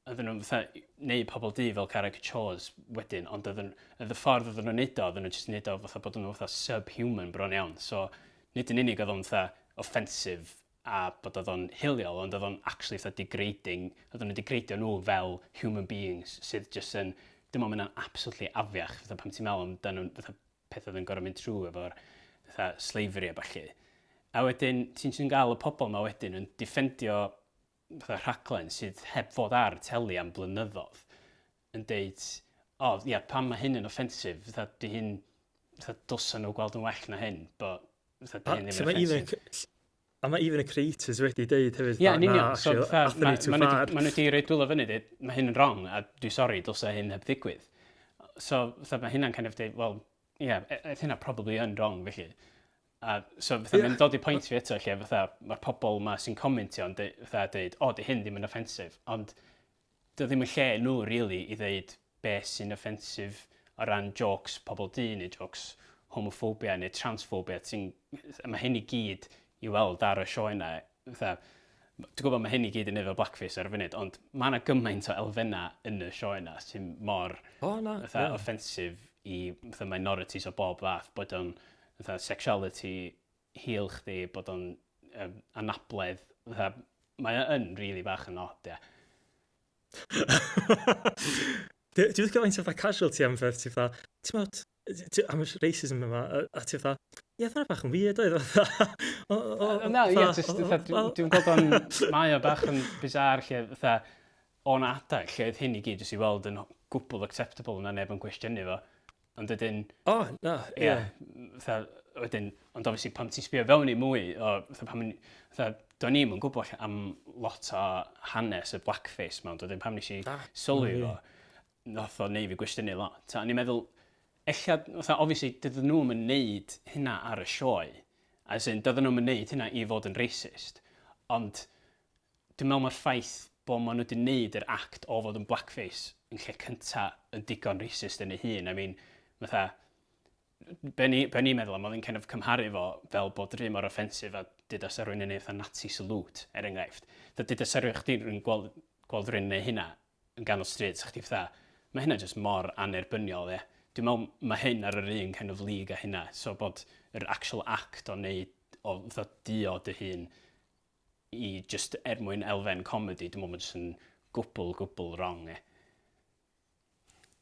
S2: oedden nhw'n fatha neud pobl du fel caricatures wedyn, ond oedden, oedd y ffordd oedden nhw'n neud o, oedden nhw'n jyst neud o fatha bod nhw fatha subhuman bron iawn. So, nid yn unig oedd o'n fatha offensive a bod oedd o'n hiliol, ond oedd o'n actually fatha degrading, oedden nhw'n degradio nhw fel human beings sydd jyst yn, dim ond mynd absolutely afiach, fatha pam ti'n meddwl amdano fatha pethau oedd yn gorfod mynd trwy efo'r fatha slavery a ballu. A wedyn, ti'n ti'n gael y pobl ma wedyn yn defendio fatha rhaglen sydd heb fod ar teli am blynyddoedd yn deud, o, oh, ia, pam mae hyn yn offensive, fatha, di hyn, fatha, dylsen nhw gweld yn well na hyn, but, fatha, di hyn ddim yn offensive.
S1: A mae even y creators wedi deud hefyd,
S2: Ie, yn union. So, fatha, ma, ma, ma nhw wedi rhoi dwylo fyny, dweud, mae hyn yn wrong, a dwi sori, dylse hyn heb ddigwydd. So, fatha, mae hynna'n kind of deud, well, ie, yeah, e, hynna probably yn wrong, felly. A so fatha yeah. mae'n dod i pwynt fi eto lle fatha mae'r pobl 'ma sy'n comentio yn deu- fatha deud o 'di hyn ddim yn offensive ond 'di o ddim yn lle nhw rili i ddeud be sy'n offensive o ran jôcs pobl du neu jôcs homophobia neu transphobia ti'n mae hyn i gyd i weld ar y sioe 'na fatha dwi'n gwybod mae hyn i gyd yn efo blackface ar y funud ond mae 'na gymaint o elfennau yn y sioe 'na sy'n mor
S1: oh, na,
S2: fatha yeah. offensive i fatha minorities o bob fath bod o'n fatha sexuality hil chdi, bod o'n um, anabledd, fatha, mae o yn really bach yn odd, ie.
S1: Dwi'n licio faint o fatha casual ti am beth, ti fatha, ti'n meddwl, am y racism yma, a ti fatha, ie, yeah, bach yn weird oedd, fatha.
S2: Na, ie, just, dwi'n gweld o'n, mae o bach yn bizarre lle, fatha, o'n adeg lle oedd hyn i gyd jyst i weld yn gwbl acceptable na neb yn cwestiynu fo. Ond wedyn...
S1: O, oh, na, ie. Yeah.
S2: Fatha, wedyn, ond obviously pan ti'n sbio fewn i mwy, o, fatha pan, fatha, do'n i'm yn gwybod am lot o hanes y blackface ma, ond wedyn pan nes i ah, sylwi fo, nath o neu fi gwestiynu lot. A o'n i'n meddwl, ella, fatha, obviously, dydyn nhw'n yn neud hynna ar y sioe. As in, dydyn nhw'n yn neud hynna i fod yn racist. Ond Dwi'n meddwl mae'r ffaith bod maen nhw wedi wneud yr act o fod yn blackface yn lle cynta yn digon racist yn ei hun. I mean, fatha, be ni, be ni'n meddwl am, oedd yn kind of cymharu fo fel bod rhywun mor offensive a dyda sa rhywun yn ei fatha Nazi salute, er enghraifft. Fatha, dyda sa rhywun chdi rhywun gweld, gweld rhywun yn ei hynna yn ganol stryd, sa chdi fatha, mae hynna just mor anerbyniol, ie. Dwi'n meddwl mae hyn ar yr un kind of league a hynna, so bod yr actual act o wneud, o fatha duo dy hun i jyst er mwyn elfen comedi, dwi'n meddwl mae'n jyst yn gwbl, gwbl wrong, e.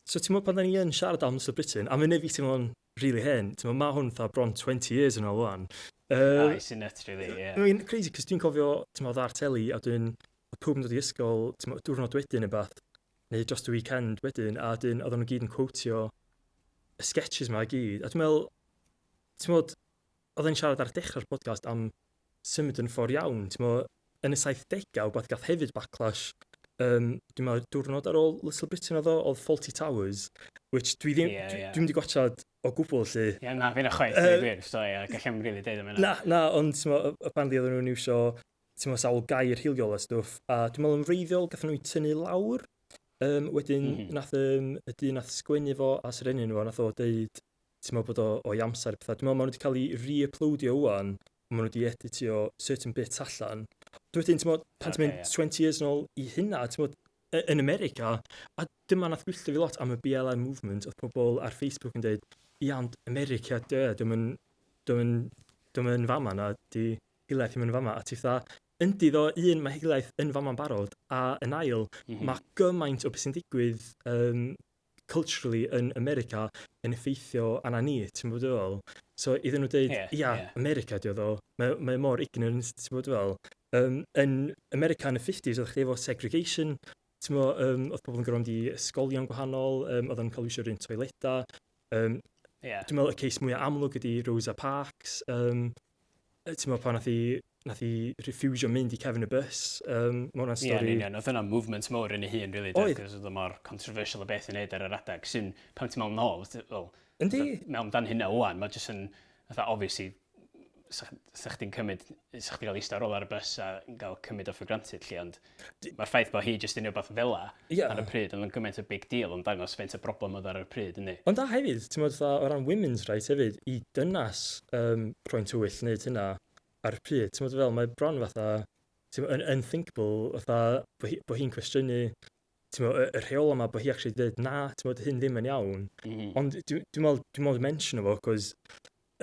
S1: So ti'n meddwl pan da ni yn siarad am Sir Britain, a mae'n neud fi teimlo'n really hen, ti'n meddwl mae hwn fatha bron 20 years yn ôl wan.
S2: Uh, Aye, sy'n nuts, really, yeah.
S1: I mean, crazy, cos dwi'n cofio, ti'n meddwl, ar teli, a dwi'n, oedd pawb yn dod i ysgol, ti'n meddwl, diwrnod wedyn neu beth, neu dros y weekend wedyn, a dyn, oedden nhw gyd yn quotio y sketches ma i gyd. A dwi'n meddwl, ti'n meddwl, Oedden ni'n siarad ar dechrau'r podcast am symud yn ffordd iawn. Ti'n meddwl, yn y 70au, wbath gath hefyd backlash, um, dwi'n meddwl, diwrnod ar ôl Little Britain oedd o, oedd Fawlty Towers, which dwi ddim, yeah, yeah. dwi'n wedi gwachad o gwbl, lle.
S2: Ie, yeah, na, fi'n chwaith, uh, gwir, so ie, yeah, gallai'm really deud am hynna.
S1: Na, na, ond ti'n meddwl, apparently oedden nhw'n iwsio, ti'n meddwl, sawl gair hiliol a stwff, a dwi'n meddwl yn wreiddiol gath nhw tynnu lawr, um, wedyn mm -hmm. nath um, y dyn nath sgwennu fo a serennu nhw, nath o deud ti'n meddwl bod o o'i amser pethau. Dwi'n meddwl maen nhw wedi cael ei re-uploadio wan, a maen nhw wedi editio certain bits allan. Dwi'n wedyn, ti'n meddwl, pan ti'n mynd yeah. 20 years yn ôl i hynna, ti'n meddwl, yn America, a dyma nath gwylltio fi lot am y BLM movement, oedd pobl ar Facebook yn dweud, Ia, ond America, dy, dwi'n mynd, dwi'n dwi'n mynd fama na, di hiliaeth ddim yn fama. A ti fatha, yndi ddo, un, mae hiliaeth yn fama'n barod, a yn ail, mae gymaint o beth sy'n digwydd culturally yn America yn effeithio arna ni, ti'n bod fel? So iddyn nhw dweud, ia, yeah, yeah. America di o ddo, mae mor ignorant, ti'n bod fel? Yn America yn y 50s, oedd chdi efo segregation, ti'n bod, oedd pobl yn gorfod mynd i ysgolion gwahanol, oedd yn cael iwsio'r un toileda. Dwi'n meddwl y case mwyaf amlwg ydy Rosa Parks, ti'n meddwl pan nath hi refusio mynd i cefn y bus, mae hwnna'n stori.
S2: Ie, yn union, oedd hwnna'n movement mawr yn ei hun, really, oedd. Cos oedd o mor controversial o beth i wneud ar yr adeg, sy'n, pan ti'n meddwl nôl, wel,
S1: Yndi.
S2: Mewn dan hynna ŵan, mae jyst yn, fatha, obviously, sa chdi'n cymryd, sa chdi gael eistedd ar ôl ar y bus a gael cymryd o for granted lle, ond mae'r ffaith bod hi jyst yn rhywbeth fel 'a ar y pryd, ond yn gymaint o big deal, yn dangos faint o broblem oedd ar y pryd, yndi?
S1: Ond da hefyd, ti'n meddwl, o ran women's rights hefyd, i dynas croen tywyll wneud hynna ar y pryd, ti'n meddwl fel, mae bron fatha, ti'n meddwl, yn unthinkable, fatha, bo hi'n cwestiynu, ti'n meddwl, y rheola yma, bo hi actually dweud, na, ti'n meddwl, hyn ddim yn iawn. Ond dwi'n meddwl, dwi'n meddwl mention o fo, cos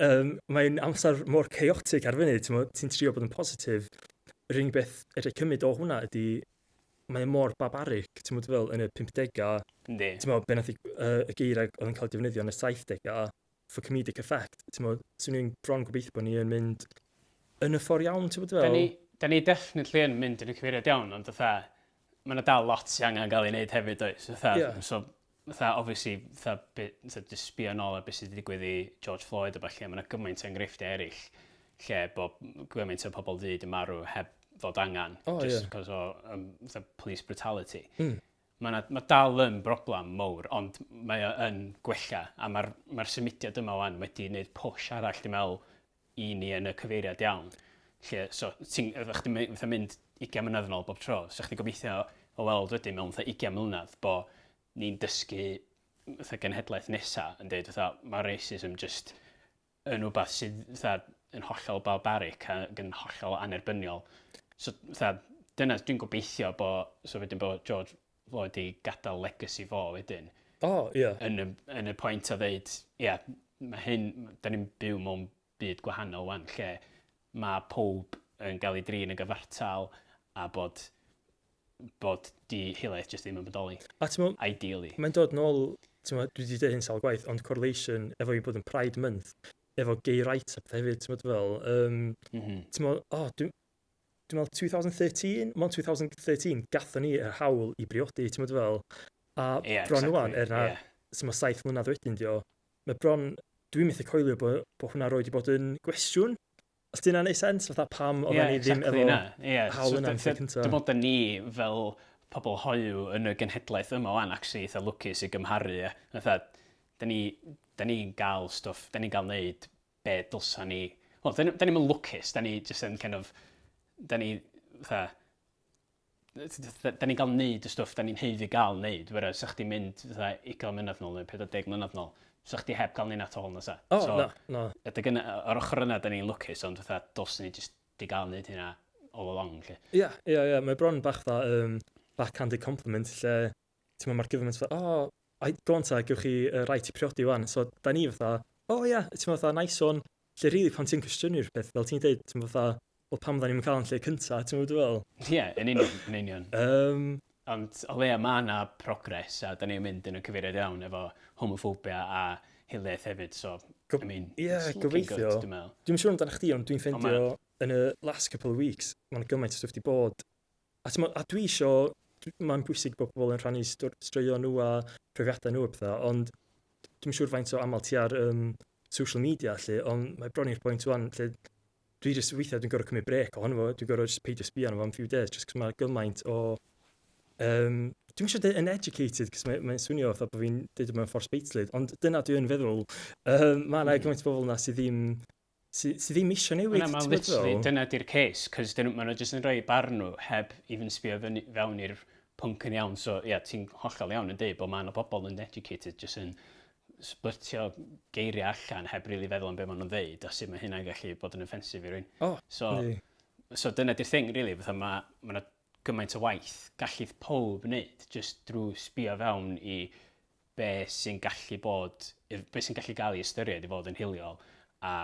S1: mae'n amser mor chaotic ar funud, ti'n meddwl, ti'n trio bod yn positif. Yr unig beth edrych cymryd o hwnna ydy, mae mor barbaric, ti'n meddwl fel, yn y 50au. Ti'n meddwl, be nath y geiriau oedd yn cael eu defnyddio yn y 70au, for comedic effect, ti'n meddwl, swn i'n bron gobeithio bod ni yn mynd yn y ffordd iawn, ti'n meddwl
S2: fel? Da ni definitely yn mynd yn y cyfeiriad iawn, ond fatha, mae yna dal lot sy'n angen gael ei wneud hefyd, oes? Fatha, so, fatha, obviously, fatha, fatha, just sbio nôl ar beth sydd wedi digwydd i George Floyd a ballu, mae yna gymaint o enghreifftiau eraill lle bod gymaint o pobl ddu 'di marw heb fod angen, just cos o fatha, police brutality. Mae 'na, mae dal yn broblem mowr, ond mae o yn gwella, a mae'r mae symudiad yma wan wedi gwneud push arall, dwi'n meddwl, i ni yn y cyfeiriad iawn. Lle, so, ti'n, ydych chdi'n fatha mynd 20 mlynedd yn ôl bob tro, so chdi'n gobeithio o weld wedyn mewn fatha 20 mlynedd bo ni'n dysgu fatha genhedlaeth nesa yn deud fatha mae racism just yn wbath sydd fatha yn hollol barbaric ac yn hollol annerbyniol. So fatha dyna dwi'n gobeithio bo so wedyn bo George Floyd 'di gadael legacy fo wedyn.
S1: O, ie.
S2: Yn y pwynt o ddeud, ie, mae hyn, da ni'n byw mewn byd gwahanol wan, lle mae pob yn gael ei drin yn gyfartal a bod di hiliaeth jyst ddim yn bodoli.
S1: A ti'n meddwl,
S2: Ideally.
S1: Mae'n dod nôl, ti'n meddwl, dwi wedi dweud hyn sawl gwaith, ond correlation efo i bod yn Pride Month, efo gay rights a pethau hefyd, ti'n meddwl fel, ti'n meddwl, o, oh, dwi meddwl 2013, mond 2013, gathon ni yr hawl i briodi, ti'n meddwl fel, a bron wan, er na, ti'n meddwl, 7 mlynedd wedyn dio, mae bron, dwi'n methu coelio bod hwnna roed i bod yn gwestiwn. Os di hynna'n neud sens, fatha pam oedden ni ddim efo hawl yna yn lle cyntaf.
S2: Dwi'n meddwl da ni fel pobl hoyw yn y genhedlaeth yma wan actually eitha lwcus i gymharu. Ie. Fatha, da ni, da ni'n gael stwff, da ni'n gael neud be dylsa ni. Wel, da ni'n ni lwcus, da ni just yn kind of, da ni, fatha, da ni'n gael neud y stwff da ni'n haeddu gael neud, whereas sa chdi'n mynd fatha 20 mlynedd nôl neu 40 mlynedd nôl, sa chdi heb gael neud at all na sa.
S1: O, so, na, na.
S2: Adeg yna, o'r ochr yna, da ni'n lwcus, ond fatha, dylswn ni just di gael neud hynna all along, lle.
S1: Ie, mae bron bach fatha backhanded compliment, lle, ti'n meddwl, mae'r government fatha, o, oh, ai, go on ta, gewch chi right i priodi wan. So, da ni fatha, o oh, ie, yeah, ti'n meddwl fatha, nice one. Lle, really, pan ti'n cwestiynu'r peth, fel ti'n dweud, ti'n meddwl fatha, wel, pam dda ni'n cael yn lle cynta, ti'n meddwl fel?
S2: Ie, yeah, yn union, yn union. Ond o leia mae yna progress a da ni'n mynd yn y cyfeiriad iawn efo homophobia a hiliaeth hefyd, so, I mean,
S1: it's looking
S2: gobeithio. Good, dwi'n meddwl.
S1: Dwi'n siŵr amdano chdi, ond dwi'n ffeindio yn y last couple of weeks, mae'n gymaint o stwff di bod. A, ti'n meddwl, a dwi isio, mae'n bwysig bod pobl yn rhannu straeon nhw a profiadau nhw a pethau, ond dwi'n siŵr faint o aml ti ar social media, lle, ond mae bron i'r pwynt wan, lle dwi jyst weithiau dwi'n gorfod cymryd break ohono fo, dwi'n gorfod just peidio sbio arno fo am few days, just cos mae gymaint o... Dwi'n eisiau dweud uneducated, cos mae'n mae swnio fatha bod fi'n dweud mewn ffordd sbeitlyd, ond dyna dwi'n feddwl. Mae yna gymaint o bobl yna sydd ddim, sy ddim eisiau newid.
S2: Na, mae literally, dyna di'r case, cos maen nhw jyst yn rhoi barn nhw heb even sbio fyny, fewn i'r pwnc yn iawn. So, ie, yeah, ti'n hollol iawn yn dweud bod mae yna bobl uneducated jyst yn sblyrtio geiriau allan heb really feddwl am be maen nhw'n ddeud a sut mae hynna'n gallu bod yn offensive i rywun.
S1: Oh,
S2: so, so dyna di'r thing, really, fatha mae ma yna gymaint o waith gallith pob wneud just drwy sbio fewn i be sy'n gallu bod, be sy'n gallu gael ei ystyried i fod yn hiliol, a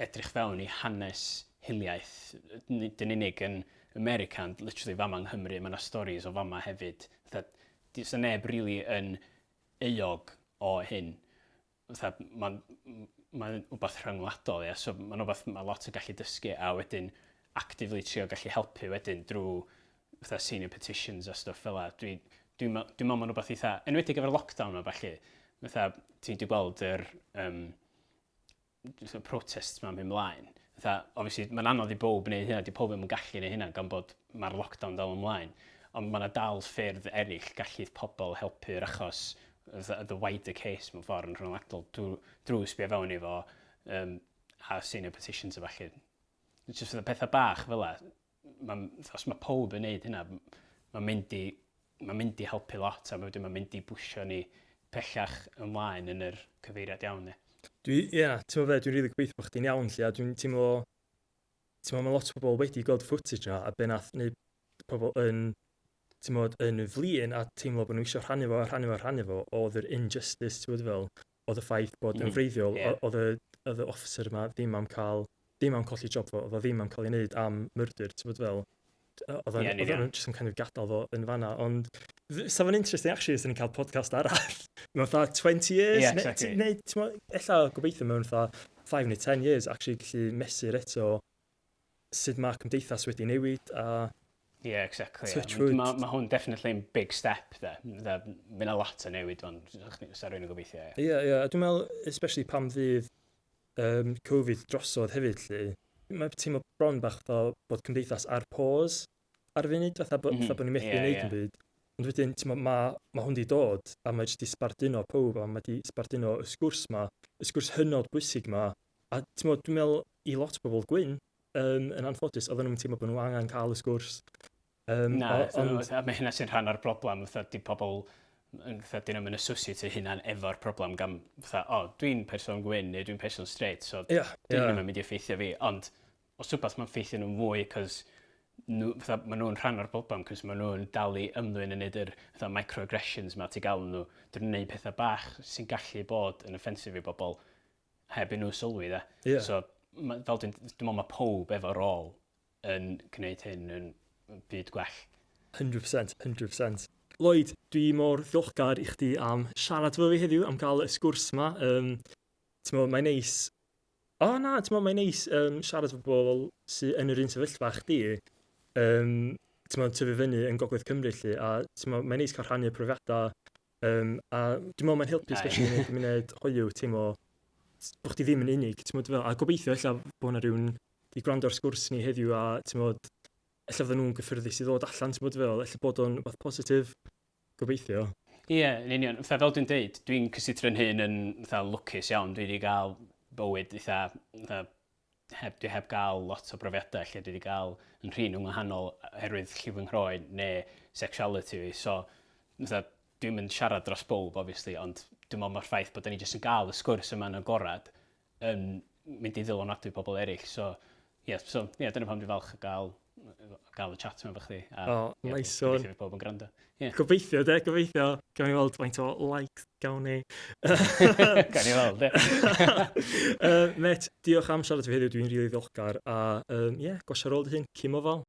S2: edrych fewn i hanes hiliaeth, nid yn unig yn America, ond literally fama yng Nghymru, mae yna stories o fama hefyd. Fatha, does 'na neb really yn euog o hyn. Fatha, mae'n ma wbeth rhyngwladol, ia, so mae'n wbeth mae lot yn gallu dysgu a wedyn actively trio gallu helpu wedyn drwy fatha senior petitions a stwff fel 'a. Dwi dwi'n me- dwi'n meddwl mae'n wbeth eitha, enwedig efo'r lockdown 'ma ballu, fatha ti 'di gweld yr um, protests 'ma'n mynd mlaen. Fatha, obviously, mae'n anodd i bawb wneud hynna, di pob ddim yn gallu wneud hynna gan bod mae'r lockdown dal ymlaen. Ond mae yna dal ffyrdd eraill gallu pobl helpu'r achos, the wider case mewn ffordd yn rhyngwladol drwy, drwy sbio fewn i fo a seinio petitions a falle. It's just pethau bach fel 'a, ma, os mae pob yn neud hynna, mae'n mynd i, mae'n mynd i helpu lot a wedyn mae'n mynd i bwysio ni pellach ymlaen yn yr cyfeiriad iawn. Ne.
S1: Dwi, ie, yeah, ti'n meddwl fe, dwi'n rili gobeithio bod chdi'n iawn, lle, a dwi'n teimlo, ti'n meddwl, mae lot o bobl wedi gweld footage na, a be nath wneud pobl yn, ti'n meddwl, yn flin a teimlo bod nhw eisiau rhannu fo, rhannu fo, rhannu fo, oedd yr injustice, ti'n meddwl fel, oedd y ffaith bod yn wreiddiol, yeah. oedd y, oedd y officer yma ddim am cael, ddim am colli job fo, oedd o ddim am cael ei wneud am murder, ti'n bod fel, oedd o'n yeah, just yn kind of gadael fo yn fanna, ond sa fo'n interesting actually os ni'n cael podcast arall, mewn fatha 20 years, yeah, exactly. neu, neu ti'n ella gobeithio mewn fatha 5 neu 10 years actually gallu mesur eto sut mae cymdeithas wedi newid a
S2: Yeah, exactly. Touch yeah. wood. Mae ma hwn definitely yn big step, de. De, Mae yna lot o newid fan, sa rhywun yn gobeithio.
S1: Ie, yeah, ie. Yeah. A dwi'n meddwl, especially pam fydd Covid drosodd hefyd, lle, mae'n teimlo bron bach fatha bod cymdeithas ar pause ar y funud, fatha, mm -hmm. fatha bod ni'n methu yeah, wneud yeah. yn byd. Ond wedyn, ti'n meddwl, mae ma hwn di dod, a mae jyst di sbarduno pawb, a mae di sbarduno y sgwrs ma, y sgwrs hynod bwysig ma. A ti'n meddwl, dwi'n meddwl, i lot o bobl gwyn, yn anffodus, oedden nhw'n teimlo bod nhw angen cael y sgwrs.
S2: Na, ond... A mae hynna sy'n rhan o'r broblem, fatha, di pobl, fatha, dyn nhw'n associate eu hunan efo'r broblem gan, fatha, o, oh, dwi'n person gwyn neu dwi'n person straight, so yeah, dyn yeah. nhw'n mynd i effeithio fi, ond os rhywbeth mae'n effeithio nhw mwy, cos nhw, fatha, maen nhw'n rhan o'r broblem, cos maen nhw'n dal i ymddwyn yn neud yr fatha, microaggressions ma ti gael nhw, dyn nhw'n neud pethau bach sy'n gallu bod yn offensive i bobl heb i nhw sylwi, de. Yeah. So, ma, fel dwi'n dwi meddwl mae pob efo rôl yn gwneud hyn yn byd gwell.
S1: 100%, 100%. Lloyd, dwi mor ddiolchgar i chdi am siarad efo fi heddiw, am gael y sgwrs yma. Ti'n meddwl, mae'n neis... O oh, na, ti'n meddwl, mae'n neis siarad efo bobl sydd yn yr un sefyllfa chdi. Ti'n meddwl, tyfu fyny yn Gogledd Cymru, lle, a ti'n meddwl, mae'n neis cael rhannu profiadau. A dwi'n meddwl mae'n helpu, especially yn y gymuned hoyw, teimlo bod chdi ddim yn unig, ti'n meddwl, a gobeithio ella bod yna rhywun di gwrando ar sgwrs ni heddiw a ti'n meddwl, ella fydden nhw'n gyffyrddus i ddod allan, ti'n meddwl fel, ella bod o'n rhywbeth positif, gobeithio.
S2: Ie, yeah, yn union. Fatha, fel dwi'n deud, dwi'n cysidro'n hun yn fatha, lwcus iawn. Dwi wedi cael bywyd eitha, fatha, heb, dwi heb gael lot o brofiadau lle dwi wedi cael yn rhin yn wahanol oherwydd lliw fy nghroen neu sexuality fi. So, fatha, dwi'n mynd siarad dros bawb, obviously, ond dwi'n meddwl mae'r ffaith bod ni jyst yn gael y sgwrs yma'n agorad yn mynd i ddylanwadu pobl eraill. So, yeah, so, yeah, dyna pam dwi'n falch o gael, gael y chat yma efo chdi.
S1: A, oh, yeah, nice one.
S2: Gobeithio pob yn gwrando.
S1: Yeah. Gobeithio, de, gobeithio. Gawn ni weld faint o likes gawn ni.
S2: Gawn ni weld, de.
S1: Met, diolch am siarad fi heddiw, dwi'n rili really ddiolchgar. A, yeah, gosio ar ôl dy hun, cym ofal.